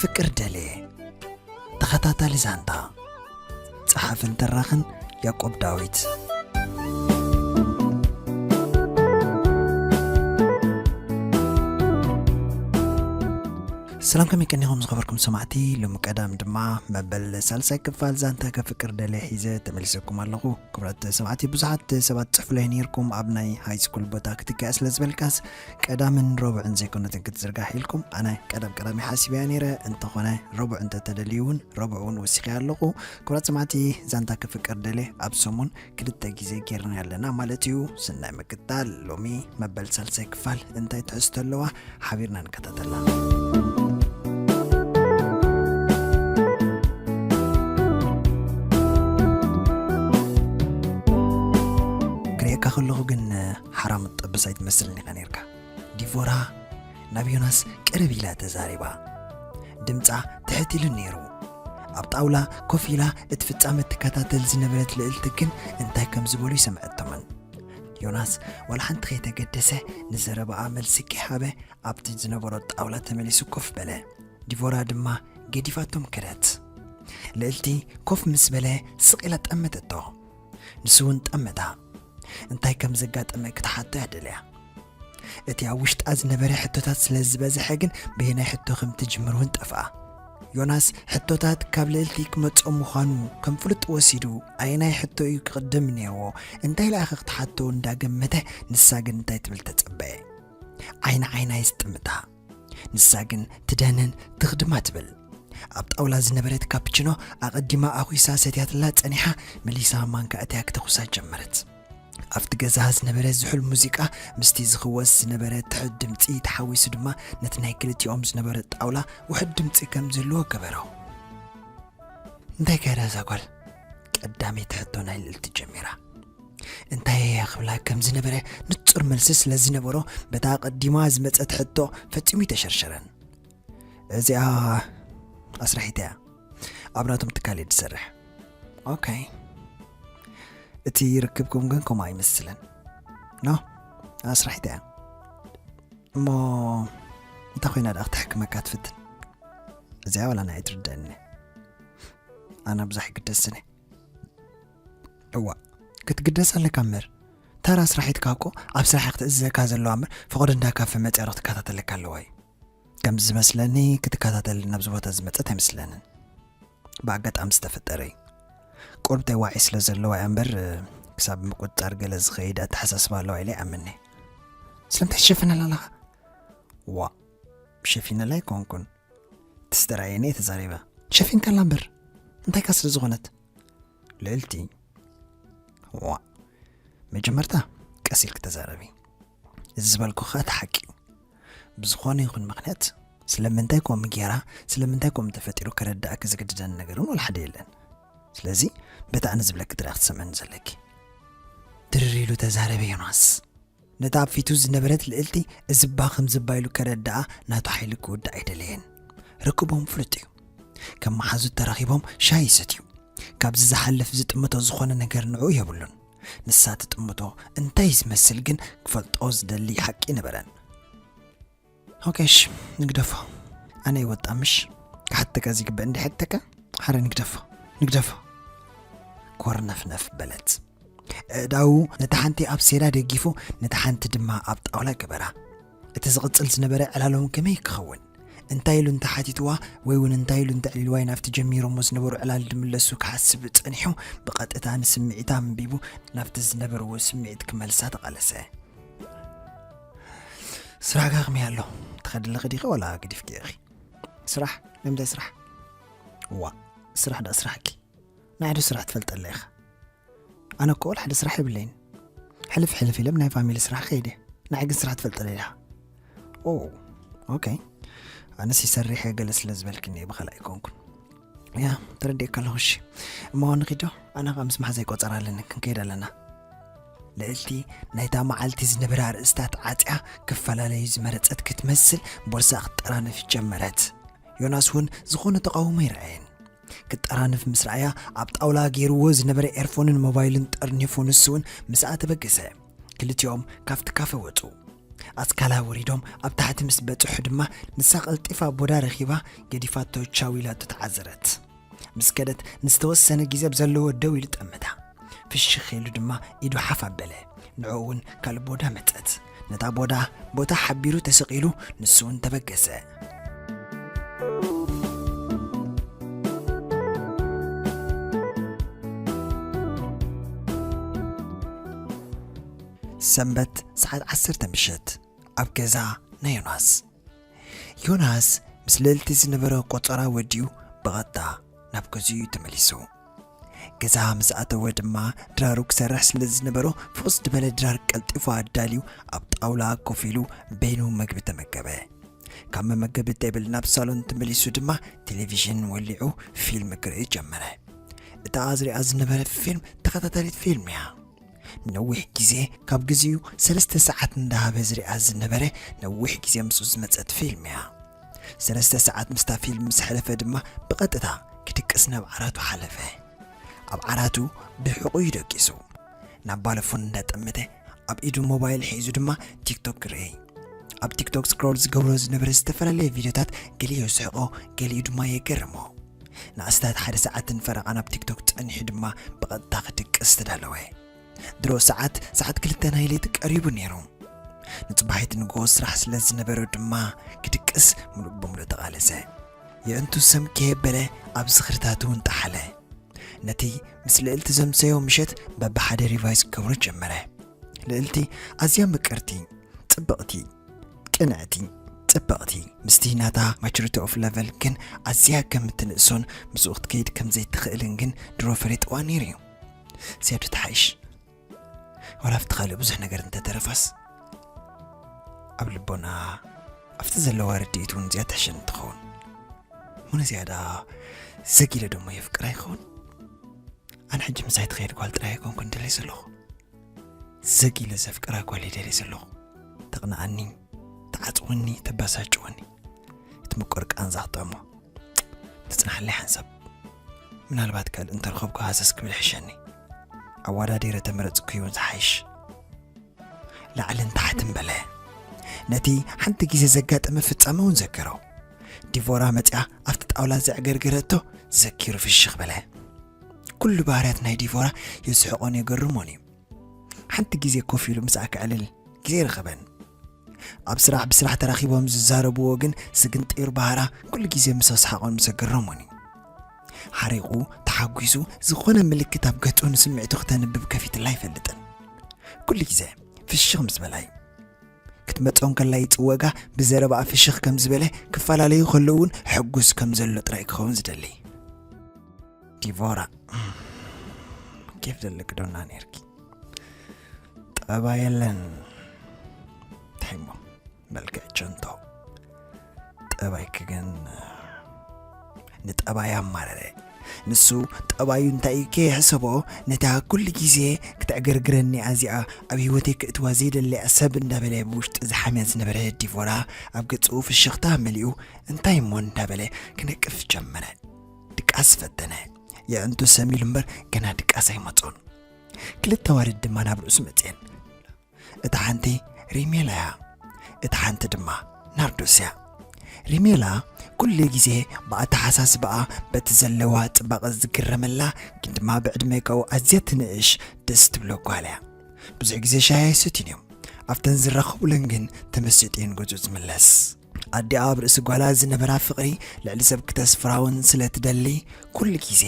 ፍቅር ደሌ። ተኸታታሊ ዛንታ። ጸሓፍን ተራኽን ያዕቆብ ዳዊት። ሰላም፣ ከመይ ቀኒኹም ዝኸበርኩም ሰማዕቲ? ሎሚ ቀዳም ድማ መበል ሳልሳይ ክፋል ዛንታ ከፍቅር ደሌ ሒዘ ተመሊሰኩም ኣለኹ። ክቡራት ሰማዕቲ፣ ብዙሓት ሰባት ጽሕፉለይ ነይርኩም፣ ኣብ ናይ ሃይ ስኩል ቦታ ክትከያ ስለ ዝበልካስ ቀዳምን ረቡዕን ዘይኮነትን ክትዝርጋሕ ኢልኩም። ኣነ ቀዳም ቀዳም ሓሲበያ ነይረ፣ እንተኾነ ረቡዕ እንተተደልዩ እውን ረቡዕ እውን ወሲኸያ ኣለኹ። ክቡራት ሰማዕቲ፣ ዛንታ ከፍቅር ደሌ ኣብ ሰሙን ክልተ ግዜ ጌርና ኣለና ማለት እዩ። ስናይ ምክታል። ሎሚ መበል ሳልሳይ ክፋል እንታይ ትሕዝቶ ኣለዋ? ሓቢርና ንከታተላ። ክርእየካ ከለኹ ግን ሓራም ጠብስ ኣይትመስልን ኢኻ ነይርካ። ዲቮራ ናብ ዮናስ ቅርብ ኢላ ተዛሪባ። ድምጻ ትሕት ኢሉ ነይሩ። ኣብ ጣውላ ኮፍ ኢላ እቲ ፍጻመ ትከታተል ዝነበረት ልዕልቲ ግን እንታይ ከም ዝበሉ ይሰምዐቶምን። ዮናስ ዋላ ሓንቲ ከይተገደሰ ንዘረባኣ መልሲ ከይሃበ ኣብቲ ዝነበሮ ጣውላ ተመሊሱ ኮፍ በለ። ዲቮራ ድማ ገዲፋቶም ከደት። ልዕልቲ ኮፍ ምስ በለ ስቕ ኢላ ጠመተቶ። ንሱ እውን ጠመታ። እንታይ ከም ዘጋጠመ ክትሓቶ እያ ደልያ። እቲ ኣብ ውሽጣ ዝነበረ ሕቶታት ስለ ዝበዝሐ ግን በየናይ ሕቶ ከም ትጅምር እውን ጠፍኣ። ዮናስ ሕቶታት ካብ ልዕልቲ ክመጾ ምዃኑ ከም ፍሉጥ ወሲዱ፣ ኣየናይ ሕቶ እዩ ክቕድም ነይርዎ፣ እንታይ ኢላ ኢኻ ክትሓቶ እንዳገመተ፣ ንሳ ግን እንታይ ትብል ተጸበየ። ዓይኒ ዓይና ይስጥምታ። ንሳ ግን ትደንን ትኽድማ ትብል። ኣብ ጣውላ ዝነበረት ካፕችኖ ኣቐዲማ ኣኹሳ ሰትያትላ ጸኒሓ፣ መሊሳ ማንካ እትያ ክተኹሳ ጀመረት። ኣብቲ ገዛ ዝነበረ ዝሑል ሙዚቃ ምስቲ ዝኽወስ ዝነበረ ትሑት ድምጺ ተሓዊሱ ድማ ነቲ ናይ ክልቲኦም ዝነበረ ጣውላ ውሑድ ድምጺ ከም ዝህልዎ ገበሮ። እንታይ ካይዳ እዛ ጓል? ቀዳመይቲ ሕቶ ናይ ልዕልቲ ጀሚራ። እንታይ እያ ክብላ ከም ዝነበረ ንጹር መልሲ ስለ ዝነበሮ፣ በታ ኣቐዲማ ዝመጸት ሕቶ ፈጺሙ ኣይተሸርሸረን። እዚኣ ኣስራሒት እያ። ኣብ ናቶም ትካል እየ ዝሰርሕ። ኦኬ። እቲ ርክብኩም ግን ከምኡ ኣይመስልን። ኖ፣ ኣስራሒት እያ። እሞ እንታይ ኮይና ደኣ ክትሕክመካ ትፍትን? እዚኣ ዋላ ንዓይ ኣይትርደእኒ። ኣነ ብዙሕ ኣይግደስን እየ። እዋ፣ ክትግደስ ኣለካ እምበር። ተራ ስራሒትካ እኮ ኣብ ስራሕ ክትእዝዘካ ዘለዋ እምበር፣ ፈቐዶ እንዳ ካፈ መጺኣ ዶ ክትከታተለካ ኣለዋ እዩ? ከም ዝመስለኒ ክትከታተል ናብዚ ቦታ ዝመጸት ኣይመስለንን። ብኣጋጣሚ ዝተፈጠረ እዩ። ቁርብተይ ዋዒ ስለ ዘለዋ እያ እምበር፣ ክሳብ ምቁጽጻር ገለ ዝኸይድ ኣተሓሳስባ ኣለዋ ኢለ ይኣምን እየ። ስለምንታይ ትሸፍነላ ኣለኻ? ዋ፣ ሸፊነላ ኣይኮንኩን። ትስተራየኒ እየ ተዛሪበ። ሸፊንካላ እምበር፣ እንታይካ ስለ ዝኾነት? ልዕልቲ። ዋ፣ መጀመርታ ቀስ ኢልክ ተዛረቢ። እዚ ዝበልኩ ኸኣ እቲ ሓቂ እዩ። ብዝኾነ ይኹን ምኽንያት፣ ስለምንታይ ከምኡ ጌራ፣ ስለምንታይ ከምኡ ተፈጢሩ ከረድኣኪ ዝግድደኒ ነገር እውን ወላ ሓደ የለን። ስለዚ፣ በቲ ኣነ ዝብለኪ ጥራይ ክትሰምዕኒ ዘለኪ። ድርር ኢሉ ተዛረበ ዮናስ። ነታ ኣብ ፊቱ ዝነበረት ልዕልቲ እዚ እባ ከምዚ እባ ኢሉ ከረድኣ ናቱ ሓይሊ ክውዳእ ኣይደለየን። ርክቦም ፍሉጥ እዩ። ከም መሓዙት ተራኺቦም ሻሂ ይሰትዩ። ካብዚ ዝሓልፍ ዝጥምቶ ዝኾነ ነገር ንዕኡ የብሉን። ንሳ ትጥምቶ እንታይ ዝመስል ግን ክፈልጦ ዝደሊ ሓቂ ነበረን። ኦኬ፣ እሺ፣ ንግደፎ። ኣነ ይወጣ ምሽ? ክሓተካ ዝግበእ እንዲ ሓተካ፣ ሓረ ንግደፎ፣ ንግደፎ። ኮርነፍነፍ በለት። ኣእዳዉ ነታ ሓንቲ ኣብ ሴዳ ደጊፉ፣ ነታ ሓንቲ ድማ ኣብ ጣውላ ገበራ። እቲ ዝቕጽል ዝነበረ ዕላሎም ከመይ ክኸውን? እንታይ ኢሉ እንተሓቲትዋ፣ ወይ እውን እንታይ ኢሉ እንተዕሊልዋ እዩ ናብቲ ጀሚሮሞ ዝነበሩ ዕላል ዝምለሱ ክሓስብ ጸኒሑ፣ ብቐጥታ ንስምዒታ ኣንቢቡ፣ ናብቲ ዝነበርዎ ስምዒት ክመልሳ ተቓለሰ። ስራሕካ ከመይ ኣሎ? ትኸዲ ኣለኺ ዲኺ ዋላ ገዲፍኪ ኢኺ? ስራሕ? ንምንታይ ስራሕ? እዋ፣ ስራሕ ደኣ ስራሕኪ። ናይ ዶ ስራሕ ትፈልጠላ ኢኻ? ኣነ እኮ ወላ ሓደ ስራሕ የብለይን። ሕልፍ ሕልፍ ኢለ ናይ ፋሚሊ ስራሕ ከይደ። ንዓይ ግን ስራሕ ትፈልጠላ ኢኻ? ኦ፣ ኦኬ። ኣነስ ይሰርሕ እየ ገለ ስለ ዝበልክኒ እየ፣ ብኻልእ ኣይኮንኩን። ያ፣ ተረዲኤካ ኣለኹ። እሺ፣ እሞ ንኺዶ? ኣነ ኸኣ ምስ መሓዛይ ቆጸራ ኣለኒ፣ ክንከይድ ኣለና። ልዕልቲ ናይታ መዓልቲ ዝነበረ ኣርእስታት ዓጽያ ክፈላለዩ ዝመረጸት ክትመስል ቦርሳ ክትጠራንፍ ጀመረት። ዮናስ እውን ዝኾነ ተቓውሞ ኣይረኣየን። ክጠራንፍ ምስ ረኣያ ኣብ ጣውላ ገይርዎ ዝነበረ ኤርፎንን ሞባይልን ጠርኒፉ ንሱ እውን ምስኣ ተበገሰ። ክልቲኦም ካብቲ ካፈ ወጹ። ኣስካላ ወሪዶም ኣብ ታሕቲ ምስ በጽሑ ድማ፣ ንሳ ቀልጢፋ ቦዳ ረኺባ፣ ገዲፋቶ ቻው ኢላቶ ተዓዘረት። ምስ ከደት ንዝተወሰነ ግዜ ኣብ ዘለዎ ደው ኢሉ ጠመታ። ፍሽኽ ኢሉ ድማ ኢዱ ሓፍ ኣበለ። ንዕኡ እውን ካልእ ቦዳ መጸት። ነታ ቦዳ ቦታ ሓቢሩ ተሰቒሉ፣ ንሱ እውን ተበገሰ። ሰንበት ሰዓት ዓሰርተ ምሸት፣ ኣብ ገዛ ናይ ዮናስ። ዮናስ ምስ ልእልቲ ዝነበረ ቆጸራ ወዲኡ ብቐጥታ ናብ ገዝኡ እዩ ተመሊሱ። ገዛ ምስ ኣተወ ድማ ድራሩ ክሰርሕ ስለ ዝነበሮ፣ ፍኹስ ዝበለ ድራር ቀልጢፉ ኣዳልዩ ኣብ ጣውላ ኮፍ ኢሉ በይኑ መግቢ ተመገበ። ካብ መመገቢ ቴብል ናብ ሳሎን ተመሊሱ ድማ ቴሌቪዥን ወሊዑ ፊልም ክርኢ ጀመረ። እታ ዝሪኣ ዝነበረ ፊልም ተኸታታሊት ፊልም እያ። ነዊሕ ግዜ፣ ካብ ግዜኡ ሰለስተ ሰዓት እንዳሃበ ዝሪኣ ዝነበረ፣ ነዊሕ ግዜ ምስኡ ዝመጸት ፊልም እያ። ሰለስተ ሰዓት ምስታ ፊልም ምስ ሓለፈ ድማ ብቐጥታ ክድቅስ ናብ ዓራቱ ሓለፈ። ኣብ ዓራቱ ብሕቑ እዩ ደቂሱ። ናብ ባለፎን እንዳጠመተ፣ ኣብ ኢዱ ሞባይል ሒዙ ድማ ቲክቶክ ክርኢ። ኣብ ቲክቶክ ስክሮል ዝገብሮ ዝነበረ ዝተፈላለየ ቪድዮታት፣ ገሊኡ የስሕቖ፣ ገሊኡ ድማ የገርሞ። ንኣስታት ሓደ ሰዓትን ፈረቓን ኣብ ቲክቶክ ጸኒሑ ድማ ብቐጥታ ክድቅስ ተዳለወ። ድሮ ሰዓት፣ ሰዓት ክልተ ናይ ለይቲ ቀሪቡ ነይሩ። ንጽባሒት ንግሆ ስራሕ ስለ ዝነበሮ ድማ ክድቅስ ምሉእ ብምሉእ ተቓለሰ። የእንቱ ሰም ከየበለ ኣብ ዝኽርታቱ እውን ጠሓለ። ነቲ ምስ ልእልቲ ዘምሰዮ ምሸት በብሓደ ሪቫይዝ ክገብሮ ጀመረ። ልእልቲ ኣዝያ ምቅርቲ፣ ጽብቕቲ፣ ቅንዕቲ፣ ጽብቕቲ፣ ምስቲ ናታ ማቹሪቲ ኦፍ ለቨል ግን ኣዝያ ከም እትንእሶን ምስኡ ክትከይድ ከም ዘይትኽእልን ግን ድሮ ፈሊጥዋ ነይሩ እዩ። ዝያዳ ትሓይሽ። ዋላ ኣብቲ ካልእ ብዙሕ ነገር እንተተረፋስ፣ ኣብ ልቦና ኣብቲ ዘለዋ ርድኢት እውን እዚኣ ትሕሸኒ ትኸውን። እሞ ንዝያዳ ዘጊለ ደሞ የፍቅራ ይኸውን? ኣነ ሕጂ ምሳይ ትኸይድ ጓል ጥራይ ኣይኮንኩን ደልየ ዘለኹ። ዘጊለ ዘፍቅራ ጓል እየ ደልየ ዘለኹ። ተቕንኣኒ፣ ተዓጽወኒ፣ ተባሳጭወኒ። እቲ ምቁር ቃንዛ ክጥዕሞ። ትጽናሓለይ ሓንሳብ። ምናልባት ካልእ እንተረኸብኩ ሃሰስ ክብል ይሕሸኒ። ኣወዳዲረ ተመረጽኩ እውን ዝሓይሽ። ላዕልን ታሕትን በለ። ነቲ ሓንቲ ግዜ ዘጋጠመ ፍጻመ እውን ዘከሮ። ዲቮራ መጺኣ ኣብቲ ጣውላ ዘዕገርገረቶ ዘኪሩ ፍሽኽ በለ። ኩሉ ባህርያት ናይ ዲቮራ የስሕቖን የገርሞን እዩ። ሓንቲ ግዜ ኮፍ ኢሉ ምስኣ ከዕልል ግዜ ኣይረኸበን። ኣብ ስራሕ ብስራሕ ተራኺቦም ዝዛረብዎ ግን ስግንጢር ባህራ ኩሉ ግዜ ምስ ኣስሓቖን ምስ ኣገረሞን እዩ። ሓሪቑ፣ ተሓጒሱ፣ ዝኾነ ምልክት ኣብ ገጹ ንስምዒቱ ክተንብብ ከፊትላ ኣይፈልጥን። ኩሉ ግዜ ፍሽኽ ምስ በላ እዩ። ክትመጾ እንከላ ይጽወጋ፣ ብዘረባኣ ፍሽኽ ከም ዝበለ፣ ክፈላለዩ ከለዉ እውን ሕጉስ ከም ዘሎ ጥራይ ክኸውን ዝደሊ። ዲቮራ፣ ኬፍ ዘለኪ ዶና ነይርኪ። ጠባ የለን። እንታይ እሞ፣ መልክዕ ቸንቶ። ጠባይኪ ግን ንጠባይ ኣማረረ። ንሱ ጠባዩ እንታይ እዩ ከይሕሰቦ፣ ነታ ኩሉ ግዜ ክትዕገርግረኒ እዚኣ ኣብ ህይወተይ ክእትዋ ዘይደለያ ሰብ እንዳበለ ብውሽጡ ዝሓምያ ዝነበረ ዲቮራ ኣብ ገጹ ፍሽኽታ መሊኡ፣ እንታይ እሞ እንዳበለ ክነቅፍ ጀመረ። ድቃስ ፈተነ። የእንቱ ሰም ኢሉ እምበር ገና ድቃስ ኣይመጾን። ክልተ ኣዋልድ ድማ ናብ ርእሱ መጽየን። እታ ሓንቲ ሪሜላ እያ፣ እታ ሓንቲ ድማ ናርዶስ እያ። ሪሜላ ኩሉ ግዜ ብኣተሓሳስባኣ በቲ ዘለዋ ጽባቐ ዝግረመላ፣ ግን ድማ ብዕድመ ካብኡ ኣዝያ ትንእሽ ደስ ትብሎ ጓል እያ። ብዙሕ ግዜ ሻሂ ኣይሰትዩን እዮም። ኣብተን ዝራኸቡለን ግን ተመሲጡ እየን ገዝኡ ዝምለስ። ኣዲኣ ኣብ ርእሲ ጓላ ዝነበራ ፍቕሪ ልዕሊ ሰብ ክተስፍራ እውን ስለ ትደሊ፣ ኩሉ ግዜ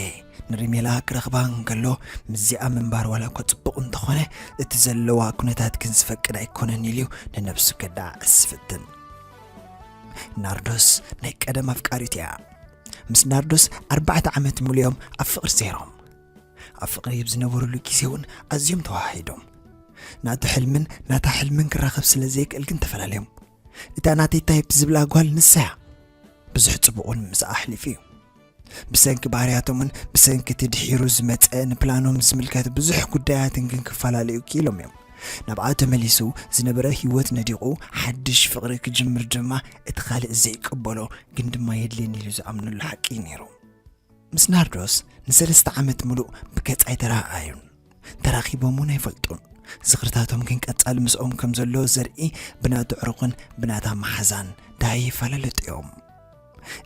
ንሪሜላ ክረኽባ እንከሎ፣ ምስዚኣ ምንባር ዋላ እኳ ጽቡቕ እንተኾነ፣ እቲ ዘለዋ ኩነታት ግን ዝፈቅድ ኣይኮነን ኢሉ እዩ ንነብሱ ከደዓዕስ ዝፍትን። ናርዶስ ናይ ቀደም ኣፍቃሪቱ እያ። ምስ ናርዶስ ኣርባዕተ ዓመት ሙሉኦም ኣብ ፍቕሪ ሰይሮም። ኣብ ፍቕሪ ኣብ ዝነበሩሉ ግዜ እውን ኣዝዮም ተዋሃሂዶም። ናቱ ሕልምን ናታ ሕልምን ክራኸብ ስለ ዘይክእል ግን ተፈላለዮም። እታ ናተይ ታይፕ ዝብላ ጓል ንሳ እያ። ብዙሕ ጽቡቕ እውን ምስኣ ኣሕሊፉ እዩ። ብሰንኪ ባህርያቶምን ብሰንኪ እቲ ድሒሩ ዝመጸ ንፕላኖም ዝምልከት ብዙሕ ጉዳያትን ግን ክፈላለዩ ክኢሎም እዮም። ናብኣ ተመሊሱ ዝነበረ ህይወት ነዲቑ ሓድሽ ፍቕሪ ክጅምር ድማ እቲ ካልእ ዘይቅበሎ ግን ድማ የድልየኒ ኢሉ ዝኣምነሉ ሓቂ እዩ ነይሩ። ምስ ናርዶስ ንሰለስተ ዓመት ምሉእ ብገጽ ኣይተረኣኣዩን። ተራኺቦም እውን ኣይፈልጡን። ዝኽርታቶም ግን ቀጻሊ ምስኦም ከም ዘሎ ዘርኢ ብናቱ ዕሩቕን ብናታ መሓዛን ዳይ ይፈላለጡ እዮም።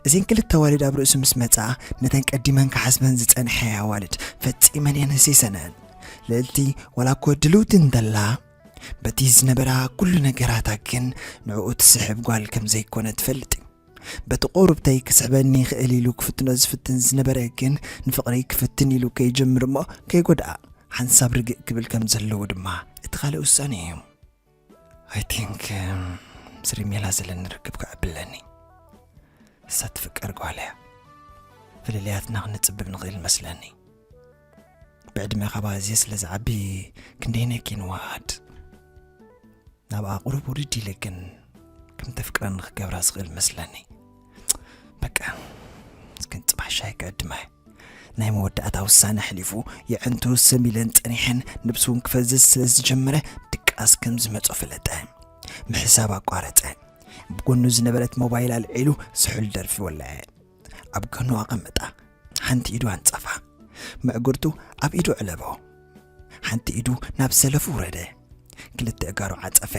እዘን ክልተ ኣዋልድ ኣብ ርእሱ ምስ መጻ፣ ነተን ቀዲመን ክሓስበን ዝጸንሐ ኣዋልድ ፈጺመን እየን ህሲሰነን። ልዕልቲ ዋላ እኮ ድልውቲ እንተላ፣ በቲ ዝነበራ ኩሉ ነገራታ ግን ንዕኡ ትስሕብ ጓል ከም ዘይኮነ ትፈልጥ እዩ። በቲ ቁሩብተይ ክስሕበኒ ይኽእል ኢሉ ክፍትኖ ዝፍትን ዝነበረ ግን ንፍቕሪ ክፍትን ኢሉ ከይጀምር እሞ ከይጎድኣ ሓንሳብ ርግእ ክብል ከም ዘለዎ ድማ እቲ ካልእ ውሳኔ እዩ። I think ምስ ሪሜላ ዘለኒ ርክብ ክዕብለኒ። እሳ ትፍቀር ጓል እያ። ፍልልያትና ክንጽብብ ንኽእል መስለኒ። ብዕድመ ካብ ኣዝየ ስለ ዝዓቢ ክንደይነኪ ንዋሃድ ናብኣ ቁሩብ ውርድ ኢለ ግን ከም ተፍቅረኒ ክገብራ ዝኽእል መስለኒ። በቃ እስከን ጽባሕ ሻሂ ክዕድማ እየ። ናይ መወዳእታ ውሳነ ኣሕሊፉ የዕንቱ ስም ኢለን ጸኒሐን፣ ነብሱ እውን ክፈዝዝ ስለ ዝጀመረ ድቃስ ከም ዝመጾ ፈለጠ። ምሕሳብ ኣቋረጸ። ብጎኑ ዝነበረት ሞባይል ኣልዒሉ ስሑል ደርፊ ወለዐ። ኣብ ጎኑ ኣቐመጣ። ሓንቲ ኢዱ ኣንጸፋ። ምዕጉርቱ ኣብ ኢዱ ዕለቦ። ሓንቲ ኢዱ ናብ ሰለፉ ውረደ። ክልተ እጋሩ ዓጸፈ።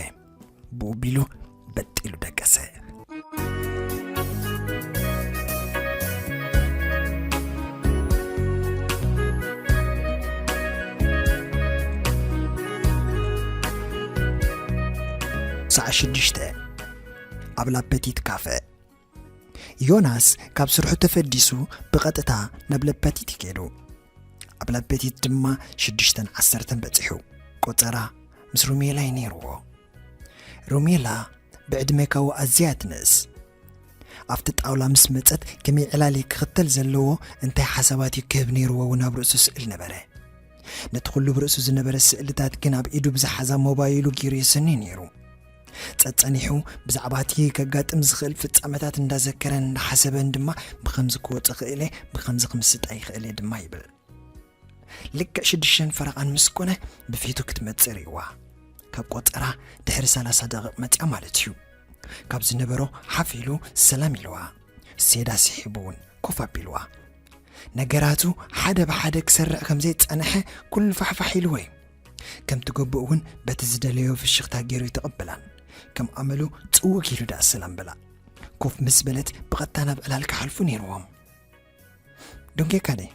ብኡ ቢሉ በጥ ኢሉ ደቀሰ። ሰዓት ሽዱሽተ ኣብ ላፐቲት ካፈ። ዮናስ ካብ ስርሑ ተፈዲሱ ብቐጥታ ናብ ለፐቲት ከይዱ። ኣብ ለፐቲት ድማ ሽዱሽተን ዓሰርተን በጺሑ። ቆጸራ ምስ ሩሜላ እዩ ነይርዎ። ሩሜላ ብዕድመ ካብኡ ኣዝያ ትንእስ። ኣብቲ ጣውላ ምስ መጸት ከመይ ዕላል ክኽተል ዘለዎ እንታይ ሓሳባት እዩ ክህብ ነይርዎ እውን ኣብ ርእሱ ስእል ነበረ። ነቲ ኩሉ ብርእሱ ዝነበረ ስእልታት ግን ኣብ ኢዱ ብዝሓዛ ሞባይሉ ገይሩ የሰንዮ ነይሩ። ጸጸኒሑ ብዛዕባ እቲ ከጋጥም ዝኽእል ፍጻመታት እንዳዘከረን እንዳሓሰበን ድማ ብኸምዚ ክወጽእ ክእለ፣ ብኸምዚ ክምስጣ ይኽእለ ድማ ይብል። ልክዕ ሽዱሽተን ፈረቓን ምስ ኮነ ብፊቱ ክትመጽእ ርእይዋ። ካብ ቆጸራ ድሕሪ ሰላሳ ደቂቕ መጽያ ማለት እዩ። ካብ ዝነበሮ ሓፍ ኢሉ ሰላም ኢልዋ። ሴዳ ስሒቡ እውን ኮፍ ኣቢልዋ። ነገራቱ ሓደ ብሓደ ክሰርዕ ከም ዘይጸንሐ ኩሉ ፋሕፋሕ ኢልዎ እዩ። ከም ትገብእ እውን በቲ ዝደለዮ ፍሽኽታ ገይሩ ይተቐበላን። ከም ኣመሉ ጽውግ ኢሉ ደኣ ሰላም በላ። ኮፍ ምስ በለት ብቐጥታ ናብ ዕላል ክሓልፉ ነይርዎም። ደንጌካ ድየ?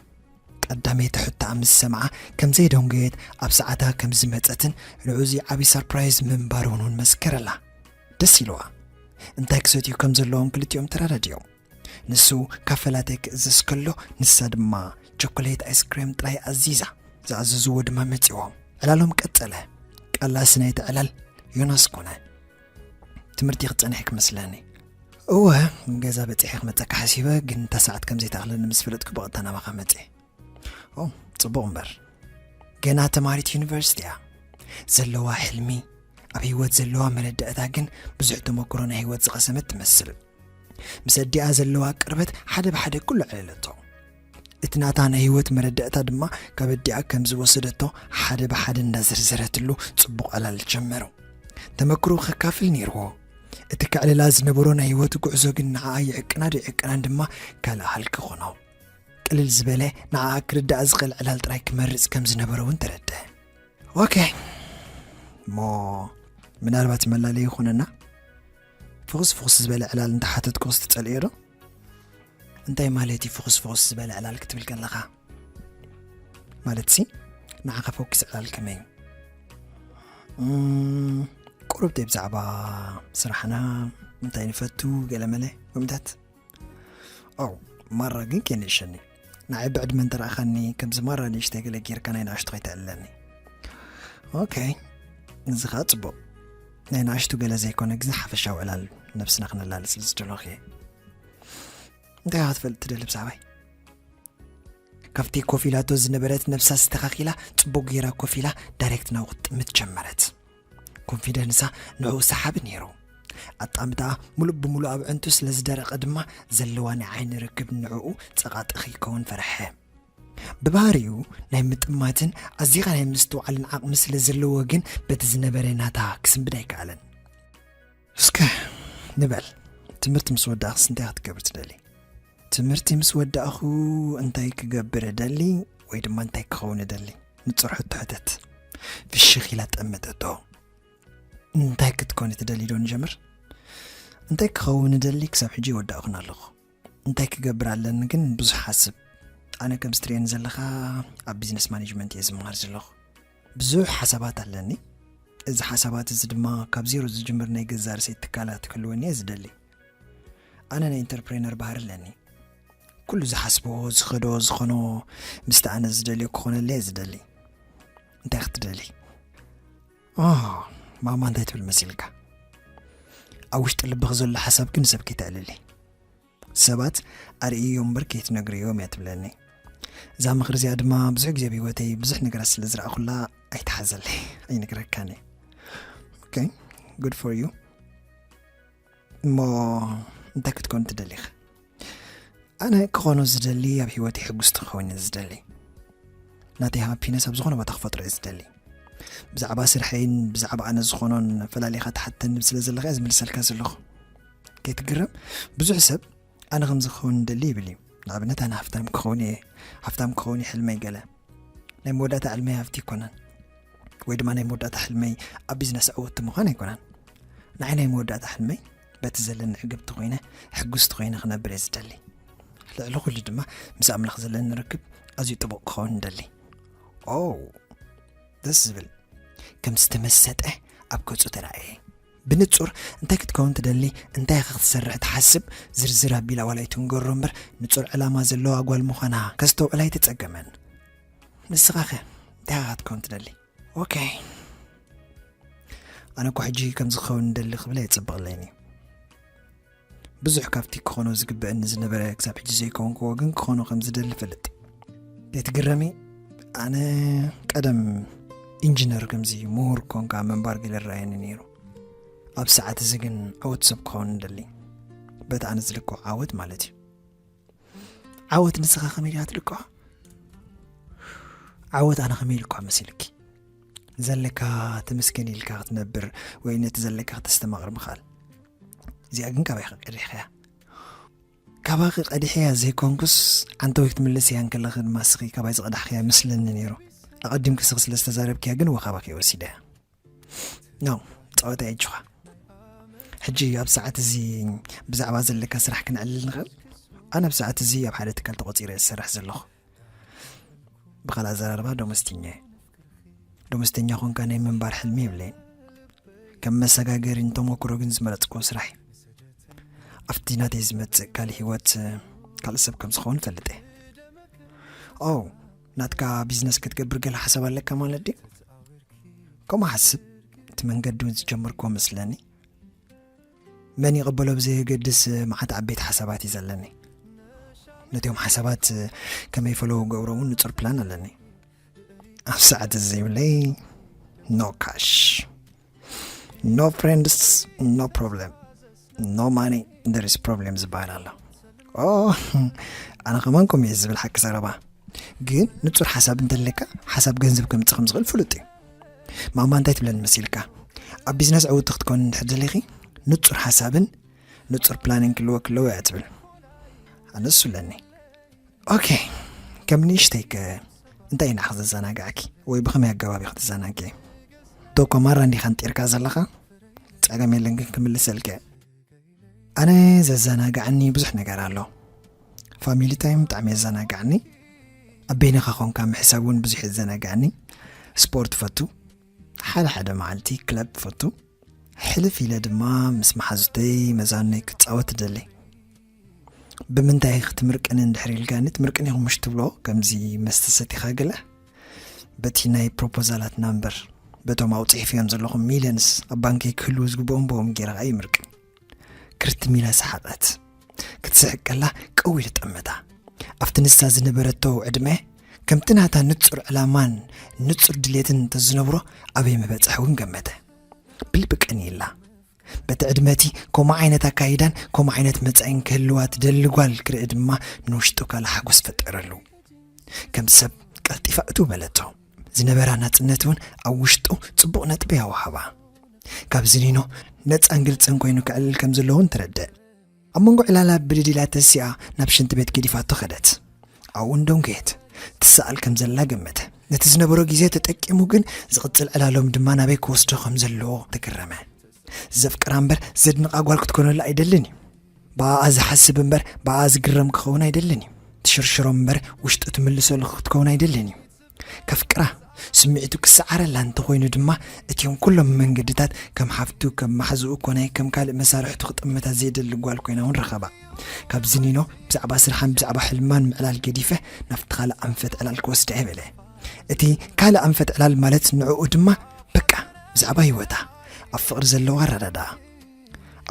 ቀዳመይቲ ሕቶኣ ምስ ሰምዓ ከም ዘይደንጎየት ኣብ ሰዓታ ከም ዝመጸትን ንዕኡ እዚ ዓቢ ሰርፕራይዝ ምንባሩ እውን መስከረላ። ደስ ኢልዋ። እንታይ ክሰትዩ ከም ዘለዎም ክልቲኦም ተረዳዲኦም። ንሱ ካፈ ላተ ክእዝዝ ከሎ ንሳ ድማ ቸኮሌት ኣይስክሬም ጥራይ ኣዚዛ። ዝኣዘዝዎ ድማ መጺዎም። ዕላሎም ቀጸለ። ቀላሲ ናይቲ ዕላል ዮናስ ኮነ። ትምህርቲ ክጸንሕ ክመስለኒ። እወ፣ ገዛ በጺሐ ክመጸካ ሓሲበ፣ ግን እታ ሰዓት ከም ዘይትኣኽለኒ ምስ ፈለጥኩ ብቐጥታ ናባኻ መጺኤ። ኦ፣ ጽቡቕ እምበር። ገና ተማሪት ዩኒቨርሲቲ እያ። ዘለዋ ሕልሚ፣ ኣብ ህይወት ዘለዋ መረዳእታ ግን ብዙሕ ተመክሮ ናይ ህይወት ዝቐሰመት ትመስል። ምስ ኣዲኣ ዘለዋ ቅርበት ሓደ ብሓደ ኩሉ ኣዕለለቶ። እቲ ናታ ናይ ህይወት መረዳእታ ድማ ካብ ኣዲኣ ከም ዝወሰደቶ ሓደ ብሓደ እንዳዘርዘረትሉ ጽቡቕ ዕላል ጀመሩ። ተመክሮ ከካፍል ነይርዎ። እቲ ከዕልላ ዝነበሮ ናይ ህይወት ጉዕዞ ግን ንዓኣ ይዕቅና ዶ ይዕቅናን ድማ ካልእ ሃልኪ ኮኖ። ቅልል ዝበለ ንዓኣ ክርዳኣ ዝኽእል ዕላል ጥራይ ክመርጽ ከም ዝነበሮ እውን ተረድአ። ኦኬ፣ እሞ ምናልባት መላለዪ ይኾነና። ፍኹስ ፍኹስ ዝበለ ዕላል እንተሓተትኩስ ትጸልእዮ ዶ? እንታይ ማለት እዩ ፍኹስ ፍኹስ ዝበለ ዕላል ክትብል ከለኻ? ማለትሲ ንዓኻ ፈኲስ ዕላል ከመይ እዩ? እም፣ ቁሩብ ብዛዕባ ስራሕና፣ እንታይ ንፈቱ፣ ገለመለ ከምታት። ኦ፣ ማራ ግን ከይንእሸኒ። ንዓይ ብዕድመ እንተረኣኻኒ፣ ከምዚ ማራ ንእሽተይ ገለ ጌርካ ናይ ንኣሽቱ ከይተዕልለኒ። ኦኬ፣ እዚ ኸኣ ጽቡቕ። ናይ ንኣሽቱ ገለ ዘይኮነ ግዜ ሓፈሻዊ ዕላል ነብስና ክነላሊ ስለ ዝደለኹ እየ። እንታይ ኢኻ ክትፈልጥ ትደሊ ብዛዕባይ? ካብቲ ኮፍ ኢላቶ ዝነበረት ነብሳ ኣስተኻኺላ፣ ጽቡቕ ጌራ ኮፍ ኢላ ዳይሬክት ናብኡ ክትጥምት ጀመረት። ኮንፊደንሳ ንዕኡ ሰሓቢ ነይሩ። ኣጣምታኣ ሙሉእ ብሙሉእ ኣብ ዕንቱ ስለ ዝደረቐ ድማ ዘለዋ ናይ ዓይኒ ርክብ ንዕኡ ጸቓጢ ከይከውን ፈርሐ። ብባህሪኡ ናይ ምጥማትን ኣዚኻ ናይ ምስትውዓልን ዓቕሚ ስለ ዘለዎ ግን በቲ ዝነበረ ናታ ክስንብድ ኣይከኣለን። እስከ ንበል፣ ትምህርቲ ምስ ወዳእኽስ እንታይ ክትገብር ትደሊ? ትምህርቲ ምስ ወዳእኹ እንታይ ክገብር እደሊ ወይ ድማ እንታይ ክኸውን እደሊ? ንጹር ሕቶ ሕተት። ፍሽኽ ኢላ ጠመተቶ። እንታይ ክትኮኒ ትደሊ ዶ ንጀምር? እንታይ ክኸውን እደሊ ክሳብ ሕጂ ይወዳእኹን ኣለኹ። እንታይ ክገብር ኣለኒ ግን ብዙሕ ሓስብ። ኣነ ከም ስትሪኤን ዘለኻ ኣብ ቢዝነስ ማኔጅመንት እየ ዝመሃር ዘለኹ። ብዙሕ ሓሳባት ኣለኒ። እዚ ሓሳባት እዚ ድማ ካብ ዜሮ ዝጅምር ናይ ገዛ ርእሰይ ትካላት ክህልወኒ እየ ዝደሊ። ኣነ ናይ ኢንተርፕሬነር ባህሪ ኣለኒ። ኩሉ ዝሓስቦ ዝኸዶ ዝኾኖ ምስቲ ኣነ ዝደልዮ ክኾነለይ እየ ዝደሊ። እንታይ ክትደሊ? ኦ፣ ማማ እንታይ ትብል መሲልካ? ኣብ ውሽጢ ልብኺ ዘሎ ሓሳብ ግን ሰብ ከይተዕልሊ። ሰባት ኣርእዮ እምበር ከይትነግርዮም እያ ትብለኒ። እዛ ምኽሪ እዚኣ ድማ ብዙሕ ግዜ ኣብ ህይወተይ ብዙሕ ነገራት ስለ ዝረኣኹላ ኣይትሓዘለይ፣ ኣይነግረካን እየ። ኦኬ፣ good for you። እሞ እንታይ ክትኮን ትደሊኻ? ኣነ ክኾኖ ዝደሊ ኣብ ህይወተይ ሕጉስቲ ክኸውን እየ ዝደሊ። ናተይ ሃፒነስ ኣብ ዝኾነ ቦታ ክፈጥሮ እየ ዝደሊ። ብዛዕባ ስርሐይን ብዛዕባ ኣነ ዝኾኖን ፈላሊኻ ትሓተኒ ስለ ዘለኻ እየ ዝምልሰልካ ዘለኹ። ከይትግረም፣ ብዙሕ ሰብ ኣነ ከምዚ ክኸውን እንደሊ ይብል እዩ። ንኣብነት ኣነ ሃፍታም ክኸውን እየ፣ ሃፍታም ክኸውን እዩ ሕልመይ ገለ። ናይ መወዳእታ ዕልመይ ሃፍቲ ኣይኮነን፣ ወይ ድማ ናይ መወዳእታ ሕልመይ ኣብ ቢዝነስ ዕውቲ ምዃን ኣይኮነን። ንዓይ ናይ መወዳእታ ሕልመይ በቲ ዘለኒ ዕግብቲ ኮይነ ሕጉስቲ ኮይነ ክነብር እየ ዝደሊ። ልዕሊ ኩሉ ድማ ምስ ኣምላኽ ዘለኒ ርክብ ኣዝዩ ጥቡቕ ክኸውን እንደሊ። ኦ፣ ደስ ዝብል። ከም ዝተመሰጠ ኣብ ገጹ ተራእየ። ብንጹር እንታይ ክትከውን ትደሊ፣ እንታይ ኢኻ ክትሰርሕ ትሓስብ፣ ዝርዝር ኣቢላ ዋላ ኣይትንገሮ እምበር፣ ንጹር ዕላማ ዘለዋ ጓል ምዃና ከስተውዕል ኣይተጸገመን። ንስኻኸ እንታይ ኢኻ ክትከውን ትደሊ? ኦኬ፣ ኣነ እኮ ሕጂ ከምዚ ክኸውን እንደሊ ክብል ኣይጽብቕለይን እዩ። ብዙሕ ካብቲ ክኾኖ ዝግበአኒ ዝነበረ ክሳብ ሕጂ ዘይከውንክዎ ግን ክኾኖ ከም ዝደሊ ፈልጥ። ከይትግረሚ፣ ኣነ ቀደም ኢንጂነር ከምዚ ምሁር ኮንካ ምንባር ገለ ይረኣየኒ ነይሩ። ኣብ ሰዓት እዚ ግን ዕውት ሰብ ክኸውን እንደሊ። በቲ ኣነ ዝልክዖ ዓወት ማለት እዩ። ዓወት ንስኻ ከመይ ዲኻ ትልክዖ? ዓወት ኣነ ከመይ ኢልኳ መሲልኪ? ዘለካ ተመስገን ኢልካ ክትነብር ወይ ነቲ ዘለካ ክተስተማቕር ምኽኣል። እዚኣ ግን ካባይ ቀዲሕያ። ካባኺ ቀዲሕያ ዘይኮንኩስ፣ ዓንተወይ ክትምልስያ እንከለኺ ድማ እስኺ ካባይ ዝቐዳሕኽያ ይመስለኒ ነይሩ። ኣቐዲምኪ እስኺ ስለ ዝተዛረብክያ ግን ወ ካባኺ ወሲደያ። ኖ፣ ጸወታ የጅኻ። ሕጂ ኣብ ሰዓት እዚ ብዛዕባ ዘለካ ስራሕ ክነዕልል ንኽእል? ኣነ ኣብ ሰዓት እዚ ኣብ ሓደ ትካል ተቖጺረ እየ ዝሰርሕ ዘለኹ። ብኻልእ ኣዘራርባ ደሞዝተኛ እየ። ደሞዝተኛ ኾንካ ናይ ምንባር ሕልሚ የብለይን። ከም መሰጋገሪን ተሞክሮ ግን ዝመረጽክዎ ስራሕ እዩ። ኣብቲ ናተይ ዝመጽእ ካልእ ህይወት ካልእ ሰብ ከም ዝኸውን እፈልጥ እየ። ኦ፣ ናትካ ቢዝነስ ክትገብር ገለ ሓሳብ ኣለካ ማለት ድዩ? ከምኡ ሓስብ፣ እቲ መንገዲ እውን ዝጀመርክዎ መስለኒ። መን ይቕበሎ ብዘየገድስ መዓት ዓበይቲ ሓሳባት እዩ ዘለኒ። ነቲኦም ሓሳባት ከመይ ፈለዉ ገብሮም እውን ንጹር ፕላን ኣለኒ። ኣብ ሰዓት እዚ ዘይብለይ no cash, no friends, no problem, no money, there is problem ዝበሃል ኣሎ። ኦ፣ ኣነ ከማን ከምኡ እየ ዝብል ሓቂ ዘረባ። ግን ንጹር ሓሳብ እንተለካ ሓሳብ ገንዘብ ከምጽእ ከም ዝኽእል ፍሉጥ እዩ። ማማ እንታይ ትብለኒ መሲልካ? ኣብ ቢዝነስ ዕውቲ ክትኮን እንድሕር ደሊኺ ንጹር ሓሳብን ንጹር ፕላንን ክልወ ክለወ እያ ትብል። ኣነ እሱ ኣለኒ። ኦኬ፣ ከም ንእሽተይ ከ እንታይ ኢና ክትዘናጋዕኪ ወይ ብኸመይ ኣገባብ ኢኺ ትዘናግዒ? ዶ ኮማራ እንዲኻ ንጢርካ ዘለኻ? ጸገም የለን ግን ክምልሰልኪ እየ። ኣነ ዘዘናግዓኒ ብዙሕ ነገር ኣሎ። ፋሚሊ ታይም ብጣዕሚ የዘናግዓኒ። ኣብ በይንኻ ኾንካ ምሕሳብ እውን ብዙሕ የዘናግዓኒ። ስፖርት ፈቱ። ሓደ ሓደ መዓልቲ ክለብ ፈቱ። ሕልፍ ኢለ ድማ ምስ መሓዙተይ መዛኖይ ክጻወት እደሊ። ብምንታይ ክትምርቅኒ እንድሕር ኢልካኒ፣ ትምርቅኒ ኢኹም ምሽ ትብሎ፣ ከምዚ መስተ ሰቲኻ ገለ። በቲ ናይ ፕሮፖዛላት ናምበር፣ በቶም ኣብኡ ጽሒፈዮም ዘለኹም ሚልዮንስ ኣብ ባንከይ ክህልዉ ዝግብኦም ብኦም ገይረ ኸኣ ይምርቅን። ክርትም ኢላ ሰሓቐት። ክትስሕቅ ከላ ቀው ኢሉ ጠመታ። ኣብቲ ንሳ ዝነበረቶ ዕድመ፣ ከምቲ ናታ ንጹር ዕላማን ንጹር ድሌትን እንተዝነብሮ፣ ኣበይ ምበጽሐ እውን ገመተ። ብልቢ ቀንይላ። በቲ ዕድመ እቲ ከምኡ ዓይነት ኣካይዳን ከምኡ ዓይነት መጻኢን ክህልዋ ትደሊ ጓል ክርኢ ድማ ንውሽጡ ካልእ ሓጎስ ፈጠረሉ። ከም ሰብ ቀልጢፋ እትው በለቶ። ዝነበራ ናጽነት እውን ኣብ ውሽጡ ጽቡቕ ነጥቢ ኣወሃባ። ካብዚ ኒኖ ነጻን ግልጽን ኮይኑ ክዕልል ከም ዘለዎ እውን ተረድእ። ኣብ መንጎ ዕላላ ብድድ ኢላ ተሲኣ ናብ ሽንቲ ቤት ገዲፋቶ ከደት። ኣብኡ እንደንጎየት ትሰኣል ከም ዘላ ገመተ። ነቲ ዝነበሮ ግዜ ተጠቂሙ ግን ዝቕጽል ዕላሎም ድማ ናበይ ክወስዶ ከም ዘለዎ ተገረመ። ዘፍቅራ እምበር ዘድንቓ ጓል ክትኮነሉ ኣይደልን እዩ። ብኣኣ ዝሓስብ እምበር ብኣኣ ዝግረም ክኸውን ኣይደልን እዩ። ትሽርሽሮም እምበር ውሽጡ ትምልሰሉ ክትከውን ኣይደልን እዩ። ከፍቅራ፣ ስምዒቱ ክሰዓረላ እንተኾይኑ ድማ እቲኦም ኩሎም መንገድታት ከም ሓፍቱ፣ ከም ማሕዝኡ ኮነ ከም ካልእ መሳርሕቱ ክጥምታ ዘይደሊ ጓል ኮይና እውን ረኸባ። ካብዚ ኒኖ ብዛዕባ ስርሓን ብዛዕባ ሕልማን ምዕላል ገዲፈ ናብቲ ካልእ ኣንፈት ዕላል ክወስዳ እየ በለ። እቲ ካልእ ኣንፈት ዕላል ማለት ንዕኡ ድማ በቃ ብዛዕባ ህይወታ፣ ኣብ ፍቕሪ ዘለዎ ኣረዳድኣ፣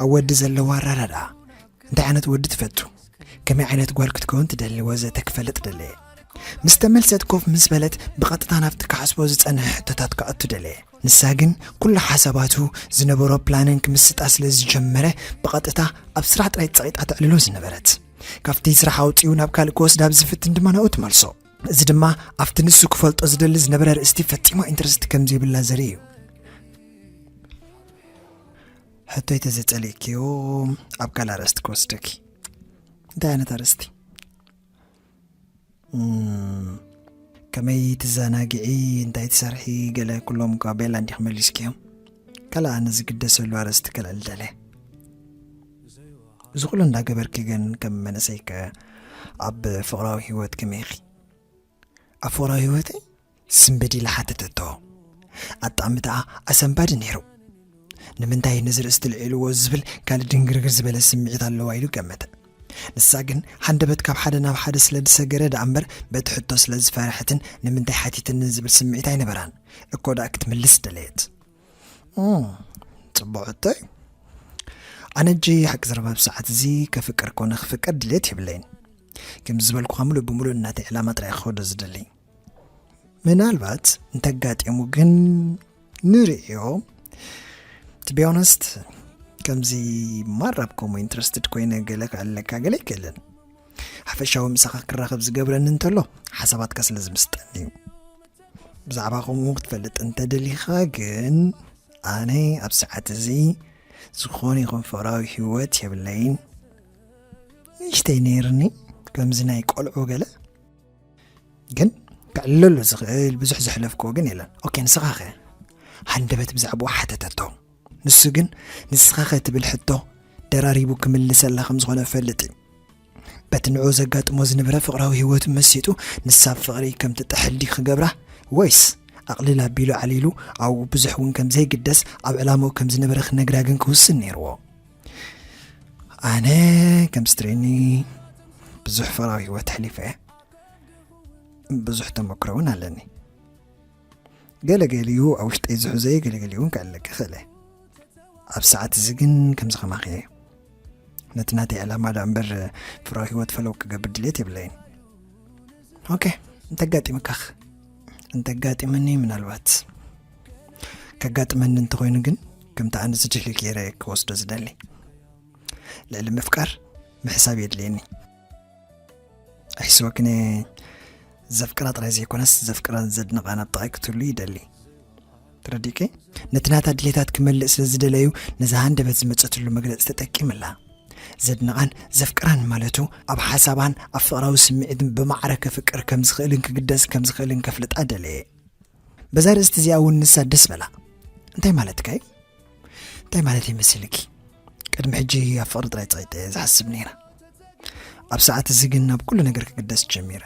ኣብ ወዲ ዘለዎ ኣረዳድኣ፣ እንታይ ዓይነት ወዲ ትፈቱ፣ ከመይ ዓይነት ጓል ክትከውን ትደሊ ወዘተ ክፈልጥ ደለየ። ምስ ተመልሰት ኮፍ ምስ በለት ብቐጥታ ናብቲ ክሓስቦ ዝጸንሐ ሕቶታት ክኣቱ ደለየ። ንሳ ግን ኩሉ ሓሳባቱ ዝነበሮ ፕላንን ክምስጣ ስለ ዝጀመረ ብቐጥታ ኣብ ስራሕ ጥራይ ጸቒጣ ተዕልሎ ዝነበረት። ካብቲ ስራሕ ኣውጺኡ ናብ ካልእ ክወስዳ ኣብ ዝፍትን ድማ ናብኡ ትመልሶ። እዚ ድማ ኣብቲ ንሱ ክፈልጦ ዝደሊ ዝነበረ ኣርእስቲ ፈጺሙ ኢንትረስት ከም ዘይብላ ዘርኢ እዩ። ሕቶይ ተዘጸሊእክዮ ኣብ ካልእ ኣርእስቲ ክወስደኪ። እንታይ ዓይነት ኣርእስቲ? እም፣ ከመይ ትዘናግዒ፣ እንታይ ትሰርሒ፣ ገለ ኩሎም እኳ ቤላ እንዲኺ መሊስክዮም። ካልእ ኣነ ዝግደሰሉ ኣርእስቲ ከልዕል ደለ። እዚ ኩሉ እንዳገበርኪ ግን ከም መንእሰይከ ኣብ ፍቕራዊ ህይወት ከመይ ኢኺ? ኣብ ፍቕራዊ ህይወተይ? ስምብድ ኢላ ሓተተቶ። ኣጣዕምታኣ ኣሰንባዲ ነይሩ። ንምንታይ ነዚ ርእስቲ ልዒልዎ ዝብል ካልእ ድንግርግር ዝበለ ስምዒት ኣለዋ ኢሉ ገመተ። ንሳ ግን ሓንደበት ካብ ሓደ ናብ ሓደ ስለ ዝሰገረ ደኣ እምበር በቲ ሕቶ ስለ ዝፈርሐትን ንምንታይ ሓቲትኒ ዝብል ስምዒት ኣይነበራን። እኮ ደኣ ክትምልስ ደለየት። "እም፣ ጽቡቕ ሕቶ እዩ። ኣነ እጂ ሓቂ ዘረባ ኣብ ሰዓት እዚ ከፍቅር ኮነ ክፍቀር ድሌት የብለይን። ከምዚ ዝበልኩኻ ምሉእ ብምሉእ እናተይ ዕላማ ጥራይ ክኸዶ ዝደሊ። ምናልባት እንተጋጢሙ ግን ንርእዮ። To be honest፣ ከምዚ ማራ ኣብ ከምኡ ኢንትረስትድ ኮይነ ገለ ክዕልለካ ገለ ኣይክእልን። ሓፈሻዊ ምሳኻ ክራኸብ ዝገብረኒ እንተሎ ሓሳባትካ ስለ ዝምስጠኒ እዩ። ብዛዕባ ከምኡ ክትፈልጥ እንተደሊኻ ግን ኣነ ኣብ ሰዓት እዚ ዝኾነ ይኹን ፍቕራዊ ህይወት የብለይን። ንእሽተይ ነይርኒ፣ ከምዚ ናይ ቆልዑ ገለ፣ ግን ክዕለሉ ዝኽእል ብዙሕ ዘሕለፍክዎ ግን የለን። ኦኬ፣ ንስኻ ኸ?" ሃንደበት ብዛዕባኡ ሓተተቶ። ንሱ ግን ንስኻ ኸ ትብል ሕቶ ደራሪቡ ክምልሰላ ከም ዝኾነ እፈልጥ እዩ። በቲ ንዕኡ ዘጋጥሞ ዝነበረ ፍቕራዊ ህይወቱ መሲጡ፣ ንሳ ኣብ ፍቕሪ ከም ትጥሕል ድዩ ክገብራ፣ ወይስ ኣቕልል ኣቢሉ ዓሊሉ ኣብኡ ብዙሕ እውን ከም ዘይግደስ ኣብ ዕላምኡ ከም ዝነበረ ክነግራ ግን ክውስን ነይርዎ። ኣነ ከም ስትሬኒ ብዙሕ ፍቕራዊ ህይወት ኣሕሊፈ እየ። ብዙሕ ተመክሮ እውን ኣለኒ። ገለገሊኡ ኣብ ውሽጠይ ዝሕዞ እየ፣ ገለገሊኡ እውን ክዕለቅ ይኽእል እየ። ኣብ ሰዓት እዚ ግን ከምዚ ከማኺ እየ። ነቲ ናተይ ዕላማ ደኣ እምበር ፍራዊ ህይወት ፈለው ክገብር ድሌት የብለይን። ኦኬ፣ እንተጋጢምካኽ? እንተጋጢመኒ ምናልባት። ከጋጥመኒ እንተኾይኑ ግን ከምቲ ኣነ ዝድሊ ገይረ ክወስዶ ዝደሊ። ልዕሊ ምፍቃር ምሕሳብ የድልየኒ። ኣይስወክነ ዘፍቅራ ጥራይ ዘይኮነስ ዘፍቅራን ዘድንቓን ኣብ ጥቓይ ክትህሉ ይደሊ። ተረዲእኪ? ነቲ ናታ ድሌታት ክመልእ ስለ ዝደለዩ ነዛ ሃንደበት ዝመጸትሉ መግለጺ ተጠቂምላ። ዘድንቓን ዘፍቅራን ማለቱ ኣብ ሓሳባን ኣብ ፍቕራዊ ስምዒትን ብማዕረ ከፍቅር ከም ዝኽእልን ክግደስ ከም ዝኽእልን ከፍልጣ ደለየ። በዛ ርእስቲ እዚኣ እውን ንሳ ደስ በላ። እንታይ ማለትካ እዩ? እንታይ ማለት ይመስልኪ? ቅድሚ ሕጂ ኣብ ፍቕሪ ጥራይ ጸቂጠ እየ ዝሓስብ ነይረ። ኣብ ሰዓት እዚ ግን ኣብ ኩሉ ነገር ክግደስ ጀሚረ።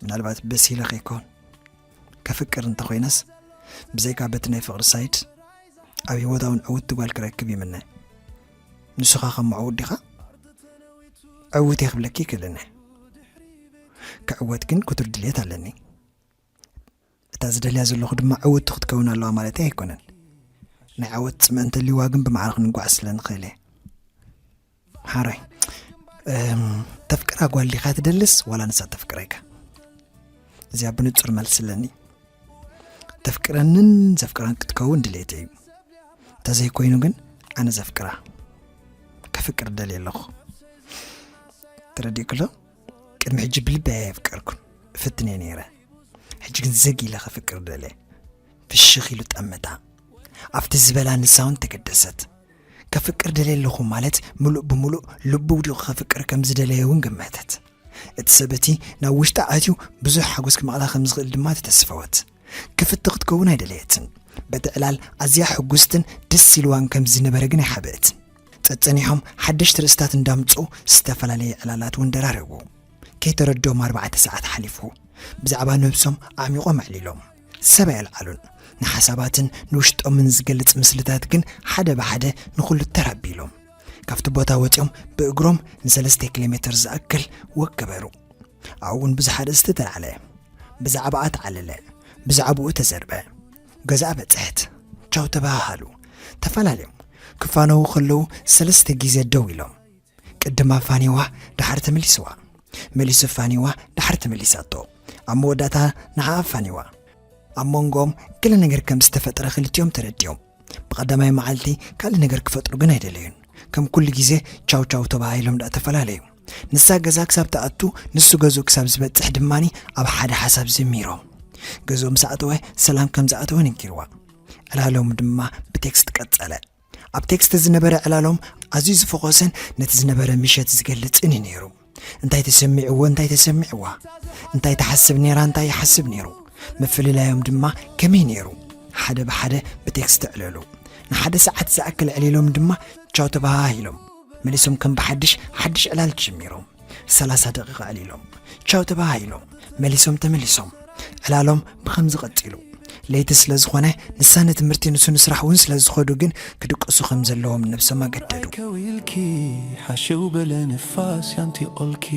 ምናልባት በሲለ ከይኮን ከፍቅር እንተኾይነስ ብዘይካ በቲ ናይ ፍቕሪ ሳይድ ኣብ ህይወት እውን ዕውቲ ጓል ክረክብ ይምነ። ንስኻ ከም ዕዉት ዲኻ? ዕዉት እየ ክብለኪ ይክእልን እየ። ክዕወት ግን ክቱር ድልየት ኣለኒ። እታ ዝደልያ ዘለኹ ድማ ዕውቲ ክትከውን ኣለዋ ማለተይ ኣይኮነን። ናይ ዓወት ጽምእ እንተልይዋ ግን ብማዕረ ክንጓዓዝ ስለ ንኽእል እየ። ሓራይ፣ እም፣ ተፍቅራ ጓል ዲኻ ትደልስ ዋላ ንሳ ተፍቅረካ? እዚኣ ብንጹር መልሲ ኣለኒ። ተፍቅረንን ዘፍቅራን ክትከውን ድሌተይ እዩ። እንተዘይኮይኑ ግን ኣነ ዘፍቅራ፣ ከፍቅር ደልየ ኣለኹ። ተረዲእክሎ? ቅድሚ ሕጂ ብልቢ ኣየፍቀርኩን፣ እፍትን እየ ነይረ። ሕጂ ግን ዘግ ኢለ ከፍቅር ደልየ። ፍሽኽ ኢሉ ጠመታ። ኣብቲ ዝበላ ንሳ እውን ተገደሰት። ከፍቅር ደልየ ኣለኹ ማለት ምሉእ ብምሉእ ልቡ ኣውዲቑ ከፍቅር ከም ዝደለየ እውን ገመተት። እቲ ሰብ እቲ ናብ ውሽጣ ኣትዩ ብዙሕ ሓጎስ ክመቕላ ከም ዝኽእል ድማ ተተስፈወት። ክፍቲ ክትከውን ኣይደለየትን። በቲ ዕላል ኣዝያ ሕጉስትን ደስ ኢልዋን ከም ዝነበረ ግን ኣይሓበእትን። ጸጸኒሖም ሓደሽቲ ርእስታት እንዳምጽኡ ዝተፈላለየ ዕላላት እውን ደራረቡ። ከይተረድኦም ኣርባዕተ ሰዓት ሓሊፉ። ብዛዕባ ነብሶም ኣዕሚቖም ኣዕሊሎም። ሰብ ኣየልዓሉን። ንሓሳባትን ንውሽጦምን ዝገልጽ ምስልታት ግን ሓደ ብሓደ ንኹሉ ተራቢሎም። ካብቲ ቦታ ወጺኦም ብእግሮም ንሰለስተ ኪሎ ሜትር ዝኣክል ወክ ገበሩ። ኣብኡ እውን ብዙሕ ኣርእስቲ ተላዕለ። ብዛዕባኣ ተዓለለ። ብዛዕባኡ ተዘርበ። ገዛኣ በጽሐት። ቻው ተበሃሃሉ። ተፈላለዮም። ክፋነዉ ከለዉ ሰለስተ ግዜ ደው ኢሎም። ቅድም ኣፋኒዋ፣ ደሓር ተመሊስዋ። መሊሱ ኣፋኒዋ፣ ደሓር ተመሊሳቶ። ኣብ መወዳእታ ንዓኣ ኣፋኒዋ። ኣብ መንጎኦም ገለ ነገር ከም ዝተፈጥረ ክልቲኦም ተረዲኦም። ብቐዳማይ መዓልቲ ካልእ ነገር ክፈጥሩ ግን ኣይደለዩን። ከም ኩሉ ግዜ ቻው ቻው ተባሂሎም ደኣ ተፈላለዩ። ንሳ ገዛ ክሳብ ትኣቱ፣ ንሱ ገዝኡ ክሳብ ዝበጽሕ ድማኒ ኣብ ሓደ ሓሳብ ዘሚሮም። ገዝኡ ምስ ኣተወ ሰላም ከም ዝኣተወ ነጊርዋ። ዕላሎም ድማ ብቴክስት ቀጸለ። ኣብ ቴክስት ዝነበረ ዕላሎም ኣዝዩ ዝፈኾሰን ነቲ ዝነበረ ምሸት ዝገልጽን እዩ ነይሩ። እንታይ ተሰሚዕዎ፣ እንታይ ተሰሚዕዋ፣ እንታይ ትሓስብ ነይራ፣ እንታይ ይሓስብ ነይሩ፣ ምፍልላዮም ድማ ከመይ ነይሩ፣ ሓደ ብሓደ ብቴክስት ኣዕለሉ። ንሓደ ሰዓት ዝኣክል ኣዕሊሎም ድማ ቻው ተበሃሂሎም። መሊሶም ከም ብሓድሽ ሓድሽ ዕላል ጀሚሮም። ሰላሳ ደቂቕ ኣዕሊሎም ቻው ተበሃሂሎም። መሊሶም ተመሊሶም። ዕላሎም ብኸምዚ ቀጺሉ። ለይቲ ስለ ዝኾነ ንሳ ንትምህርቲ ንሱ ንስራሕ እውን ስለ ዝኸዱ ግን ክድቅሱ ከም ዘለዎም ነብሶም ኣገደዱ። ከዊልኪ ሓሸው በለ ንፋስ ያንቲ ኦልኪ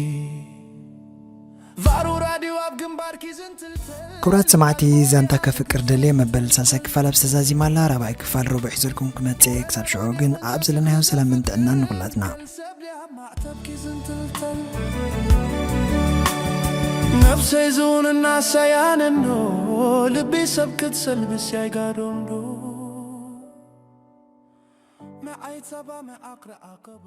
ቫሩ ራድዮ ኣብ ግንባርኪ ዝንትልተል ክቡራት ሰማዕቲ ዛንታ ከፍቅር ደልየ መበል ሳልሳይ ክፋል ኣብ ዝተዛዚማ ኣላ። ራብዓይ ክፋል ረቡዕ ሒዘልኩም ክመጽእ እየ። ክሳብ ሽዑ ግን ኣብ ዘለናዮ ሰላምን ጥዕናን ንኹላትና። ሰብ ድያ ማዕተብኪ ዝንትልተል ነብሰይ ዝውንና ሳያነኖ ልቢ ሰብ ክትሰልብስ ያይጋዶንዶ መዓይተባ መዓክረ ኣከባ